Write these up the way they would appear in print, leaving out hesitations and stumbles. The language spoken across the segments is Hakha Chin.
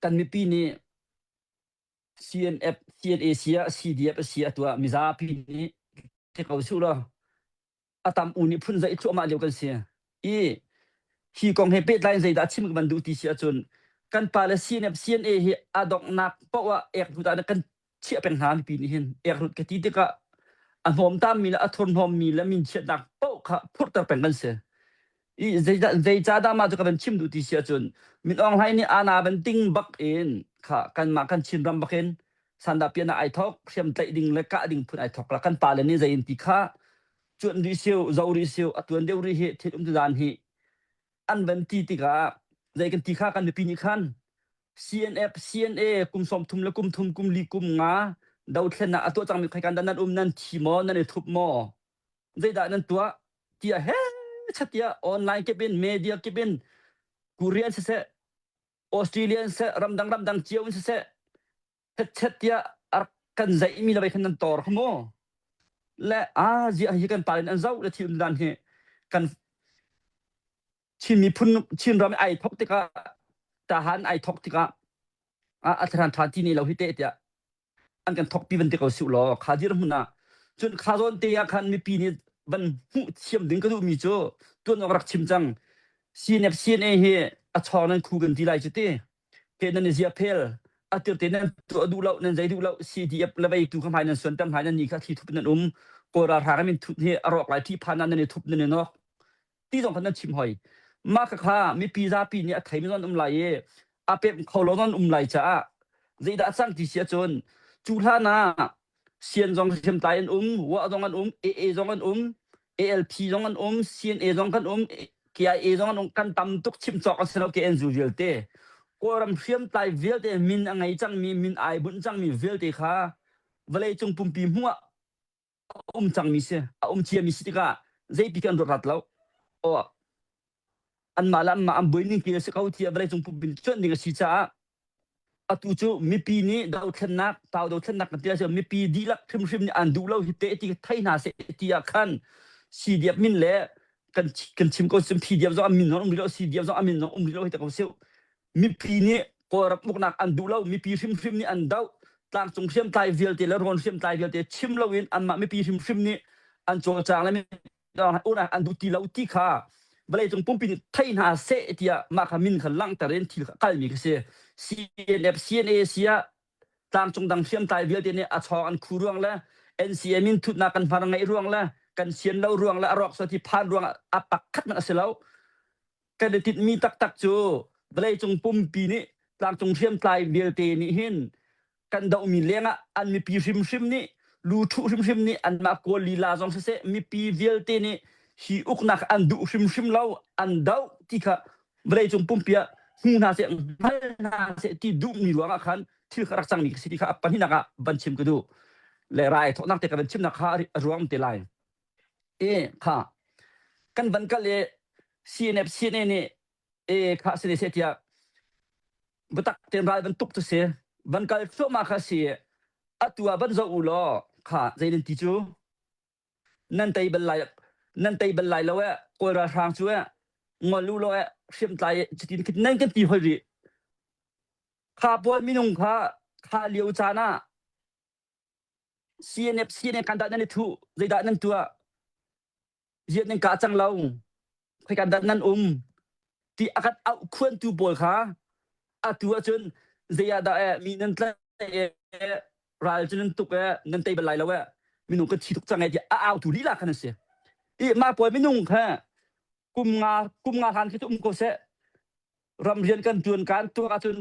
Kan mipi nih CNF, CNAC ah CDF a si atu ah mizapi nih ti ko su law a tam u nih phun zaih thluahmah lio kan si. I hi kong he pehtlai in zeidah chim ka van duh ti si ahcun kan pale CNF, CNA hi a donghnak paoh ah ek hlut ah kan chiah peng hna mipi nih hin ekrut ka ti tikah a hnawmtammi le a thurhnawmmi le minchiatnak paoh kha phurhter peng kan si. I zeicahdah mah cu ka van chim duh ti si ahcun Min Aung Hlaing nih ana van ting bak in kha kanmah kan Chinram bak in sandah pian ah ai thok hriam tlaih ding le kah ding phun ai thok la kan pale nih zei in ti kha cuan rih siu zo rih siu a tuan deuh rih hi thil um tu dan hi an van ti tikah zei kan ti kha kan mipi nih khan CNF, CNA kum 30 le kum thum kum li kum nga dothlennak a tuah cangmi khaikan dah nan um nan thi maw nan i thup maw zeidah nan tuah tiah he chatiah online kip in media kip in Korean siseh Australian siseh ramdang ramdang cio in siseh chet tiah a rak kan zaihmi le khan nan tor kha mu le a ziah hi kan pa in an zoh le thil dan hi kan Chin miphun Chinram ai thok tikah tahan ai thok tikah a thran than ti ne lo hi te tiah an kan thokpi van ti ko su law kha dirhmun ah cun kha zawn te ah khan mipi nih van hmuh thiam ding ka duhmi cu tuan awk rak chim cang CNF CNA hi a chawng nan khu kan ti lai cu ti ke nan i zia phel a tir te nan tuah duh lo nan zei duh lo CDF le vei tu kha hmai nan suan tam hmai nan ni kha thli thup nan um kawl ralhrang min thut hi a rawk lai thi phan nan i thup nan i nok ti zong khan nan chim hoi mah kha kha mipi zapi nih a theimi non um lai i a pemh kho lo non um lai caah zeidah a cang ti si ahcun cu hlan ah sian zong hriamtlai an um wa zong an um AA zong an um ALP zong an um CNA zong kan um KIA zong an um kan tam tuk chim cawk an si lo KNU vialte Kawlram hriamtlai vialte min a ngei cangmi min ai bunh cangmi vialte kha vawleicung pumpi hmuh ah a um cangmi si a um ciami si tikah zeipi kan ruat rat lo aw anmah le anmah an buai ning ti a si ko tiah vawleicung pumpi cuanh ding a si caah atu cu mipi nih dothlennak tau dothlennak kan ti ahcun mipi dihlak hrimhrim nih an duh lo hi te ti thei hna seh ti ah khan CDF min le kan kan chim ko sim PDF zong an min zong um rih lo CDF zong an min zong um rih lo hi te ko siu mipi nih Kawlram uknak an duh lo mipi hrimhrim nih an doh tlangcung hriamtlai vialte le rawn hriamtlai vialte chim loin anmah mipi hrimhrim nih an cawlcang le unak an duh ti lo ti kha vawleicung pumpi nih thei hna seh tiah mah kha min kha langhter in thil kha kalmi kha si CNF CNA sia tlangcung dang hriamtlai vialte nih a chawng an khu ruang le NCA min thutnak kan hmar ngeih ruang le kan sian lo ruang le a rawk so ti phan ruang a pakhat man a si lo kan i tinhmi taktak cu vawleicung pumpi nih tlangcung hriamtlai vialte nih hin kan dohmi lengah an mipi hrimhrim nih lu ṭhuh hrimhrim nih anmah kawl lila zong siseh mipi vialte nih hi uknak an duh hrimhrim lo an doh ti kha vawleicung pumpi ah hmu hna seh hngal hna seh ti duhmi ruangah khan thil kha rak cangmi ka si ti kha a pahnihnak ah van chim ka duh le rai thawknak te ka van chimnak kha a ruang te lai E kha kan van kal i CNF CNA nih e kha si ne seh tiah biatak tein ral bantuk cu si van kal thluahmah kha si atu ah van zoh u law kha zei nan ti cu nan tei bal lai nan tei bal lai lo eh kawl ralhrang cu eh ngol u law eh hriamtlai cutin nan kan ti hoi rih kha pawl minung kha kha lio caan ah CNF CNA kan dah nan i thuh zeidah nan tuah ziat nan kah cang lo khoika dah nan um ti a kan auh khuantu pawl kha atu ahcun zei ah dah eh mi nan tlaih eh ral cu nan tuk eh nan tei bal lai lo eh minung kan thi tuk cang eh ti a autu lila khan an si i mah pawl minung kha kum nga kum nga hlan khi cu um ko seh ram rian kan tuan kan tuak ahcun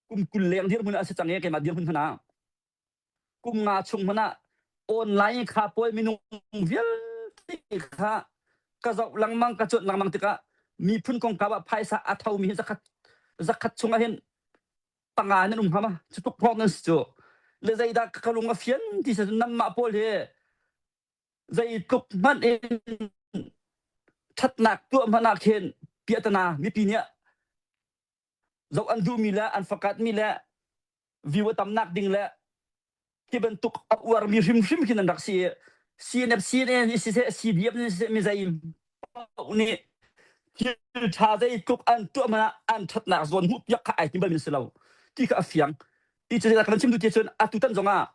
kum 20 leng dirhmun a si cang i keimah dirhmun hmanh ah kum nga chung hmanh ah online kha pawl minung vialte kha ka zoh lengmang ka cuanh lengmang tikah miphun kongkau ah phaisa a thomi hi zakhat zakhat chung ah hin panga nan um hnga ma cu tuk phawk nan si cu le zeidah ka lung a fian ti sa nanmah pawl hi zeitluk hmanh in ṭhatnak tuah hmanh ah khin piahtana mipi nih zoh an duhmi le an fakatmi le view a tamnak ding le hi bantuk a uarmi hrimhrim khin an rak si i CNF CNA nih siseh CDF nih siseh mizei paoh nih. Thil ṭha zeitluk an tuah hmanh ah an ṭhatnak zawn hmuhpiak kha ai tim balmi si lo ti kha a fiang. Ti cu kan chim duh ti cun atu tan zongah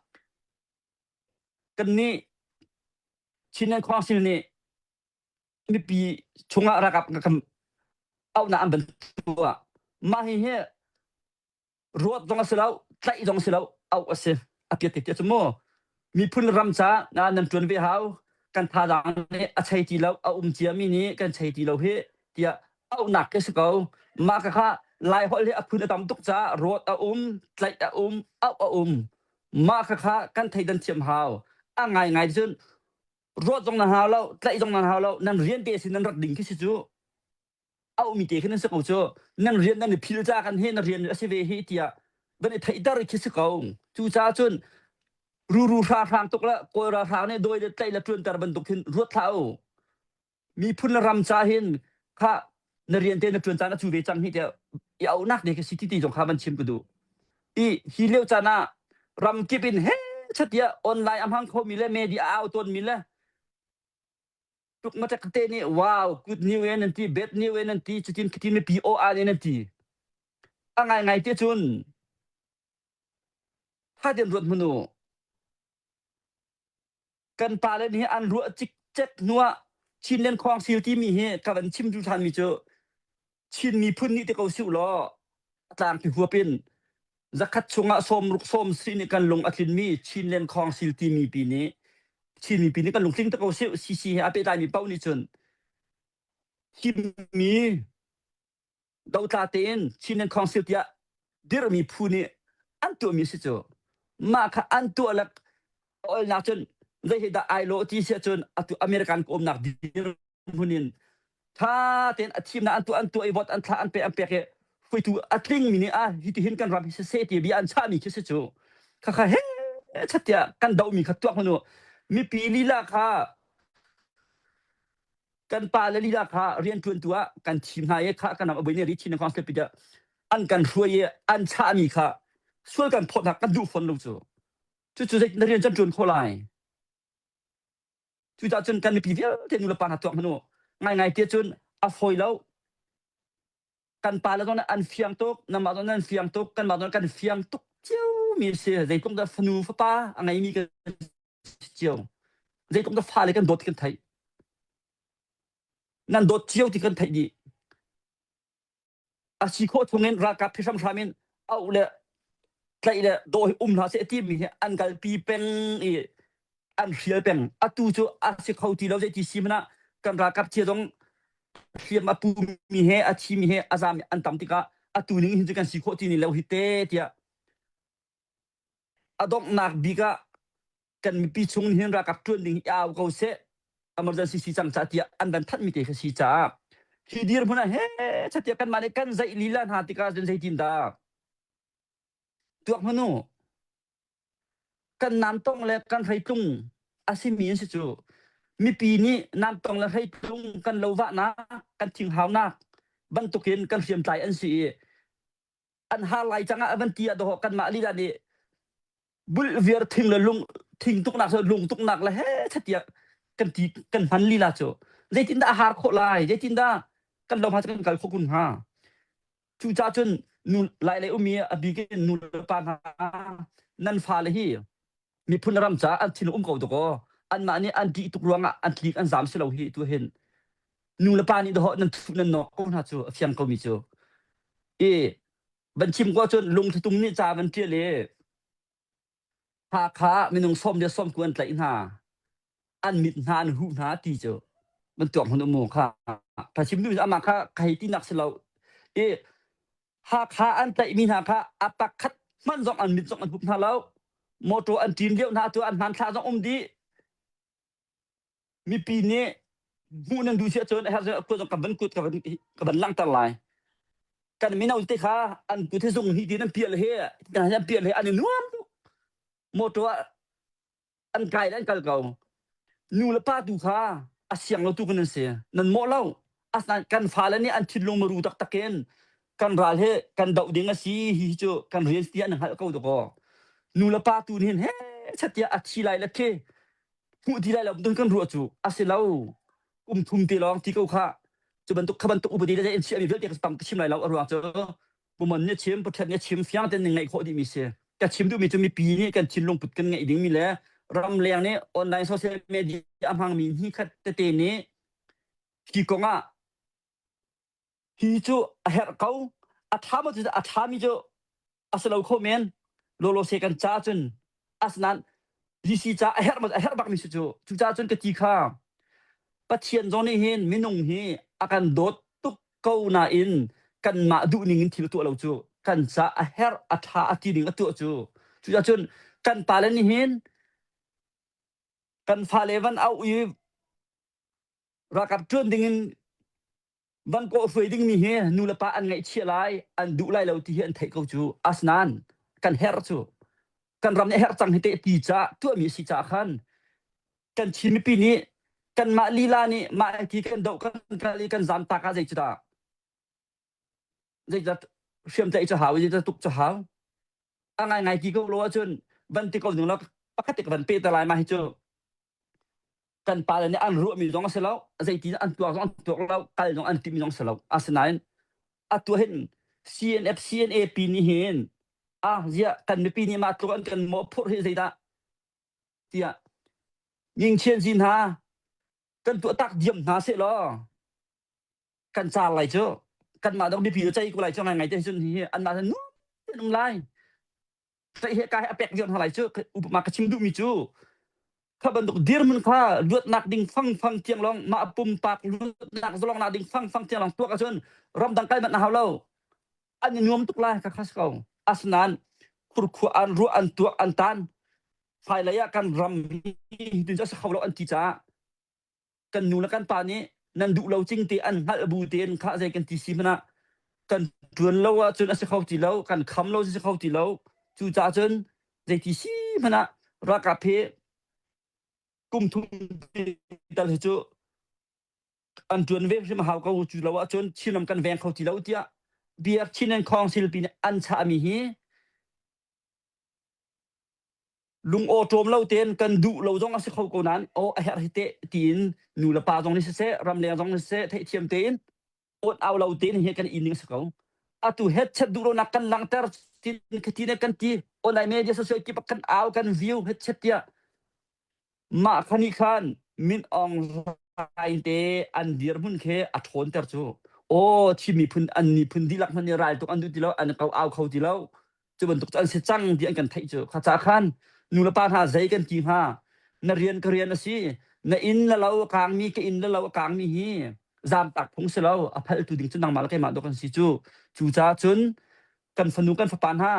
kannih Chinland Council nih mipi chungah ralkap kan auhnak an van tuah. Mah hihi ruat zong a si lo tlaih zong a si lo auh a si a piat te cu mu miphun ram ca na nan tuan ve hau kan thazaang nih a chei ti lo a um cia mi nih kan chei ti lo hi tiah auhnak ke si ko mah ka kha lai holh hi a phun a tam tuk caah ruat a um tlaih a um auh a um mah kha kha kan theidan thiam hau a ngai ngai cun ruat zong nan hau lo tlaih zong nan hau lo nan rian te sin nan rat ding khi si cu auhmi te khin an si ko cu nan rian nan i phil ca kan he na rian a si ve hi tiah van i theihter khi si ko cucaah cun ruru hra hrang tuk la kawl ralhrang nih dawi le tlaih le ṭuanter bantuk hin ruat hlah u miphun le ram ca hin kha na rian te na ṭuan caan a cu ve cang hi tiah i auhnak ne khi si ti ti zong kha van chim ka duh i hi lio caan ah ram kip in he chatiah online a hmang khomi le media a au tawnmi le Tuk matak te nih wow good new in an ti bad new in an ti cutin khitin mipi aw an in an ti a ngai ngai te cun tha den ruat hmanu kan pa le nih an ruah cikcek hnuah Chinland Council timi hi ka van chim du than mi cu Chin miphun nih ti ko siu law tlangpi huap in zakhat chungah sawmruk sawm si nih kan lung a tlinmi Chinland Council timi pi nih Chin mipi nih kan lungtling tak ko sih CC he a pehtlaimi paoh nih cun thimmi dotla tein Chinland Council tiah dirhmi phu nih an tuahmi si cu mah kha an tuah le olnak cun zei hi dah ai lawh ti si ahcun atu American ka umnak dirhmun in tha tein a thimnak an tuah an tuah i vote an thlah an pek an pek i hruaitu a tlingmi nih ah hitihin kan ram hi siseh ti bia an chahmi khi si cu khakha he chatiah kan dohmi kha tuak hmanu mipi lila kha kan pa le lila kha rianṭuantu ah kan thim hna i kha kan ram a buai ne ri thin khong step an kan hruai i an chahmi kha sual kan phawt hna kan duh fawn lo cu cucu zei na rian can ṭuan khawh lai Cucaah cun kan mipi vialte nu le pa hna tuak hmanh u. Ngaingai ti cun a fawi lo. Kan pa le zong an fiang tuk, nangmah zong nan fiang tuk, kanmah zong kan fiang tuk cio mi si. Zeitluk dah fanu fapa a ngeimi kan si cio. Zeitluk dah fale kan dawt ti kan theih. Nan dawt cio ti kan theih dih. A si khawh chungin ralkap phi hramhram in auh le tlaih le dawh hi um hlah seh timi hi an kalpi peng i an hrial peng. Atu cu a si kho ti lo zeiti si hmanh ah kan ralkap cia zong hliam a pumi he a thimi he a zami an tam tikah atu ning hin cu kan si khawh ti ni lo hi te tiah a donghnak bik ah kan mipi chung hin ralkap ṭuan ding i au ko seh emergency si cang ca tiah an van thanh mi te kha si caah hi dirhmun ah he chatiah kanmah nih kan zeih lila hna tikah cun zeitin dah tuak hmanu kan namtong le kan hreitlung a simi an si cu mipi nih namtong le hreitlung kan lovahnak kan thinghaunak bantukin kan hriamtlai an si i an har lai cang ah van ti ah dawh kanmah lila nih bulh viar thing le lung thing tuknak cu lung tuknak le he chatiah kan ti kan hman lila cu zeitindah a har khawh lai zeitindah kan lo hma cu kan kal khawh kun hnga cucaah cun nu lai lei ummi a bik in nu le pa hna nan fale hi miphun ram caah an thinlung um ko tuk aw anmah nih an ṭih tuk ruangah an tlik an zam si lo hi tu hin nu le pa nih dawh nan thuh nan nawk ko hna cu a fiang ko mi cu i van chim ko cun lungthlatum nih ca van ṭial i Hakha minung sawm le sawm ku an tlaih hna an mit hna an huh hna ti cu van tuak hmun um mu kha ka chim duh amah kha ka hei tinak si lo i Hakha an tlaihmi hna kha a pakhat hmanh zong an mit zong an hup hna lo motor an ṭin lio hna tu an hmanthlak zong um dih mipi nih hmuh nan duh si ahcun a herh kut zong ka van kut ka van ka van langhter lai kan mino te kha an kut hi zung hnih tin an pial he an pial he an i nuam tuk motor ah an kai le an kal ko nu le pa tu kha a siang lo tu kan an si nan mawh lo asnain kan fale nih an thinlung maru taktak in kan ral he kan doh ding a si hi cu kan rian ti an hngalh ko dakaw nu le pa tu nih hin he chatia a thi lai le khi hmuh ti lai lo tun kan ruah cu a si lo kum thum te lawng ti ko kha. Cu bantuk kha bantuk upadi le in chiahmi vialte ka tam ka chim lai lo a ruang cu pumon nih chim pathian nih chim fiang ten ning ngaih khawh dihmi si. Ka chim duhmi cu mipi nih kan thinlung put kan ngeih dingmi le ramleng nih online social media a hmangmi hni khat tete nih hi kong ah hi cu a herh ko a ṭha maw cu a ṭhami cu a si lo kho men lawlaw se kan ca cun asinain VC ca a herh a herh bakmi si cu cucaah cun ka ti kha Pathian zong nih hin minung hi a kan dawt tuk ko nain kanmah duh ning in thil tuah lo cu kan ca a herh a ṭha a ti ning a tuah cu cucaah cun kan pale nih hin kan fale van auh i ralkap ṭuan ding in van kawhhruai dingmi hi nu le pa an ngaihchia lai an duh lai lo ti hi an theih ko cu asnain kan herh cu kan ram nih a herh cang hi teh ti ca tuahmi a si caah khan kan Chin mipi nih kanmah lila nih mah ti kan doh kan kal i kan zam tak ah zei cu dah zeicah hriamtlaih cu hau zeicah tuk cu hau a ngaingai ti ko lo ahcun van ti ko ning law pakhat te ka van pe te lai mah hi cu kan pale nih an ruahmi zong a si lo zeiti an tuak zong an tuak lo kal zong an timh zong a si lo asinain atu hin CNF CNAP nih hin ah ziah kan mipi nih mah tluk an kan mawhphurh hi zeidah tiah ngingchian zi hna kan tuah tak diam hna seh law kan car lai cu kanmah dong mipi cu cei ko lai cu ngai ngai te cun hi anmah nu um lai tlaih he ka he a pek viar hna lai cu upama ka chim duhmi cu kha bantuk dirhmun kha luatnak ding fangfang tiang lawng mah pumpak luatnak zalongnak ding fangfang tiang lawng tuak ahcun ramdang kai manh na hau lo an i nuam tuk lai ka khas ko asinain khurkhua an ruah an tuak an tan hmailei ah kan ram hi tin cu a si kho lo an ti caah kan nu le kan pa nih nan duh lo cing te an hngalh bu tein kha zei kan ti si hmanh ah kan ṭuan lo ahcun a si kho ti lo kan kham lo si kho ti lo cucaah cun zeiti si hmanh ah ralkap hi kum thum tal hi cu an ṭuan ve hrim a hau ko cu lo ahcun Chinram kan veng kho ti lo tiah biak Chin and Council pi nih an chahmi hi lungawṭawm lo tein kan duh lo zong a si kho ko nain aw a herh hi teh tiin nu le pa zong nih siseh ramleng zong nih siseh theihthiam tein awn au lo tein hi kan in ning a si ko atu headset duh lonak kan langhter tin khati ne kan ti online media social kip kan au kan view headset tiah Mah kha nih khan Min Aung Hlaing te an dirhmun khi a ṭhawnter cu. Aw, Chin miphun an miphun dihlak hmanh nih raltuk an duh ti lo, an ko au kho ti lo. Cu bantuk cu an si cang ti an kan theih cu. Kha ca khan nu le pa hna zei kan ti hnga? Na rian ka rian a si. Na inn na lo a kaangmi ka inn na lo a kaangmi hi zaamtak phung si lo. A phaltu ding cu nangmah le keimah dawh kan si cu. Cucaah cun kan fanu kan fapa hna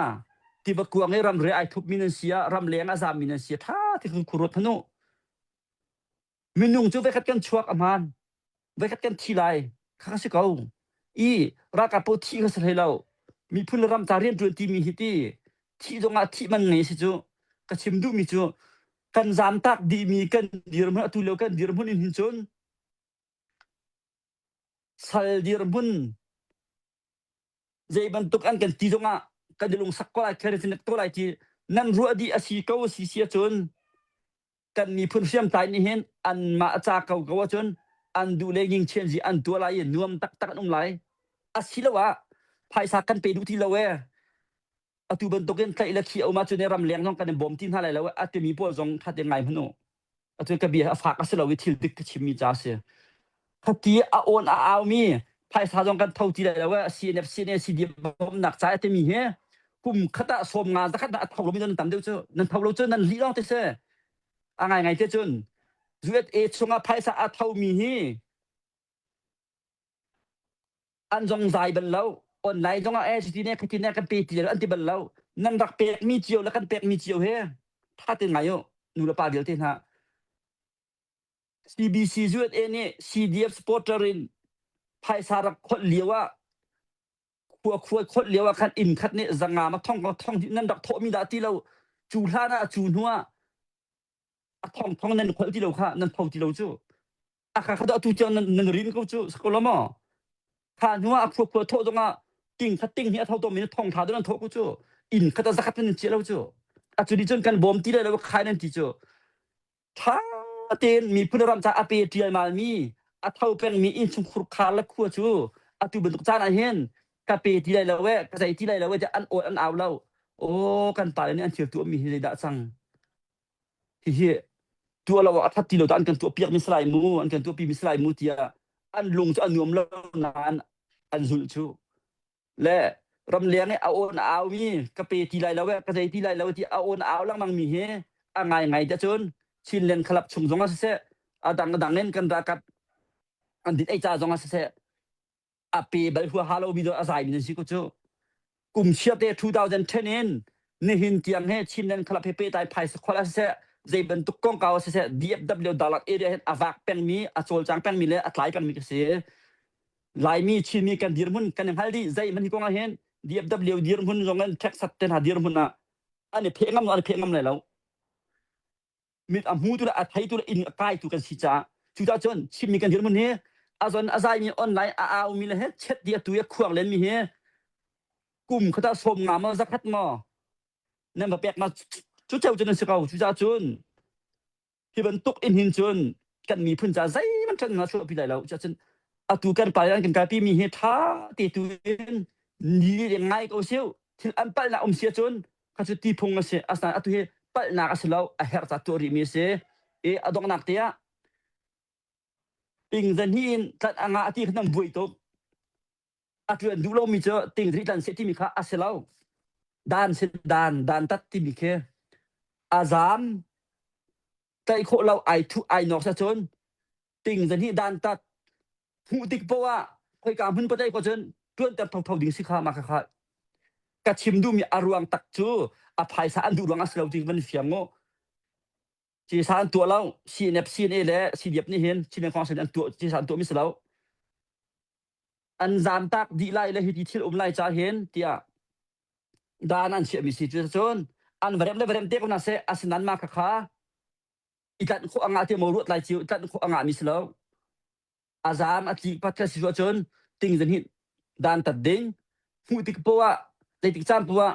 tiva kuang i ramri ai thupmi nan si ah ramleng a zammi nan si ah ṭha te khan khuaruat hmanh u minung cu voikhat kan chuak a hmaan voikhat kan thi lai kha ka si ko i ralkap paoh thi kha si hlei lo miphun le ram ca rianṭuan timi hi ti thih zongah thih man ngei si cu ka chim duhmi cu kan zamtak dihmi kan dirhmun atu lio kan dirhmun in hin cun sal dirhmun zei bantuk an kan ti zongah kan i lungsak ko lai kan i ko lai ti nan ruah dih a si ko a si si ahcun kan miphun hriamtlai nih hin anmah ca ko ko ahcun an duh le ngingchian zi an tuah lai i nuam taktak an um lai asiloah phaisa kan pe duh ti lo ee atu bantukin tlaih le khi a um ahcun ramleng zong kan in bawm ti hna lai lo a timi pawl zong ṭha te ngai hmanh u atu ka bia a fak a si lo i thil dik ka chimmi ca a si khati a awn a aumi phaisa zong kan tho ti lai lo CNF CNA CD bawmnak ca a timi hi kum khat ah sawm nga zakhat a tho lomi nan tam deuh cu nan tho lo cu nan lih lawng te si a ngai ngai te cun USA chungah phaisa a thomi hi an zong zai bal lo online zong ah eh cuti ne khati ne kan pe ti an ti bal lo nan rak pekmi cio le kan pekmi cio he tha te ngai u nu le pa vialte hna CBC USA nih CDF supporter in phaisa rak kholh lio ah khua khua kholh lio ah khan inn khat nih zanga ma thong thong nan rak thawhmi dah ti lo cu hlan ah cu hnu ah a thong thong nan kholh ti lo kha nan tho ti lo cu a kha kha atu tiang nan nan rin ko cu sako lo maw kha hnu ah a khua khua thawh zong ah ting kha ting hi a tho to mi thong tha nan thawh ko cu inn kha ta zakhat nan chia lo cu a cu ni cun kan bawm ti lai lo khai nan ti cu tha tein miphun ram ca a pe tial mal mi A tho pengmi innchungkhur khar le khua cu atu bantuk caan ah hin ka pe ti lai lo eh, ka zei ti lai lo eh tiah an awl an au lo. Aw kan pale nih an thil tuahmi hi zeidah cang? Hihi tuah lo ah a that ti lo dah an kan tuah piakmi si lai mu, an kan tuahpimi si lai mu tiah an lung cu a nuam lo nain an zulh cu. Le ramleng i a awn a aumi ka pe ti lai lo eh, ka zei ti lai lo ti a awn a au lengmang mi hi a ngaingai te cun Chinland Club chung zong ah siseh, a dang a dang in kan ralkap an dit ei ca zong ah siseh, a pe bal huaha lomi a zaimi nan si ko cu. Kum chiate 2010 in nihin tiang he Chinland Club he pehtlai phaisa khol ah siseh, zei bantuk kongkau ah siseh, DFW Dalat area hin a vak pengmi, a cawlcang pengmi le a tlai pengmi ka si. Laimi Chinmi kan dirhmun kan i hngal dih zeihmanh hi kong ah hin DFW dirhmun zong in Texas te hna dirhmun ah an i pheh ngam an i pheh ngam lai lo. Mit a hmutu le a theitu le inn a kaitu kan si caah cucaah cun Chinmi kan dirhmun hi a zon a zaimi online a aumi le he chet di a tu i a khuang lenmi hi kum khat ah sawm nga maw zakhat maw nan va pek ma cu ceu cu nan si ko cucaah cun hi bantuk in hin cun kan miphun ca zeihmanh ṭhatnak a chuahpi lai lo cuahcun atu kan pa an kan kalpi mi hi ṭha te tu in ni le ngai ko siu thil an palhnak um si ahcun kha cu ti phung a si asinain atu hi palhnak a si lo a herh ca tuah rih mi a si i a donghnak te ah ting zan hi in tlanh a ngah ti kha nan buai tuk a ṭuan duh lomi cu ting ri tlan seh timi kha a si lo dan si dan dan tat timi khi a zaam tlaih khawh lo ai thuh ai nok sa cun ting zan hi dan tat hmuh tik poah ah khoika hmun patei ko cun ṭuanter thotho ding si kha mah kha kha ka chim duhmi a ruang tak cu a phaisa an duh ruang a si lo ti van fiang mu cisa an tuah lo CNF CNA le CDF nih hin Chin Council an tuah cisa an tuah mi si lo an zamtak dih lai le hiti thil um lai ca hin tiah dan an chiahmi si cu cun an va rem le va rem te ko na seh asinan ma kha kha i tlanh khawh anga ti maw ruat lai ciu tlanh khawh anga mi si lo a zam a tli pat si cun ting zan hi dan tat ding hmuh tik poah zeitik caan poah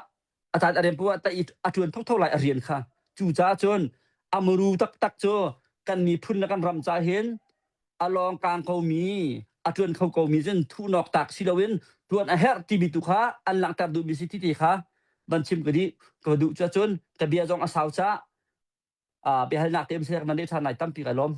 a caan a rem poah ta i a tuan thotho lai a rian kha cu caah cun a muru taktak cu kan miphun le kan ram ca hin a lawng kang komi a ṭuan kho komi cun thuhnawk tak si loin ṭuan a herh timi tu kha an langhter duhmi si ti ti kha van chim ka dih ka duh cu cun ka bia zong a sau caah biahalnak te um seh nan leh ṭhan lai tampi kai lawm.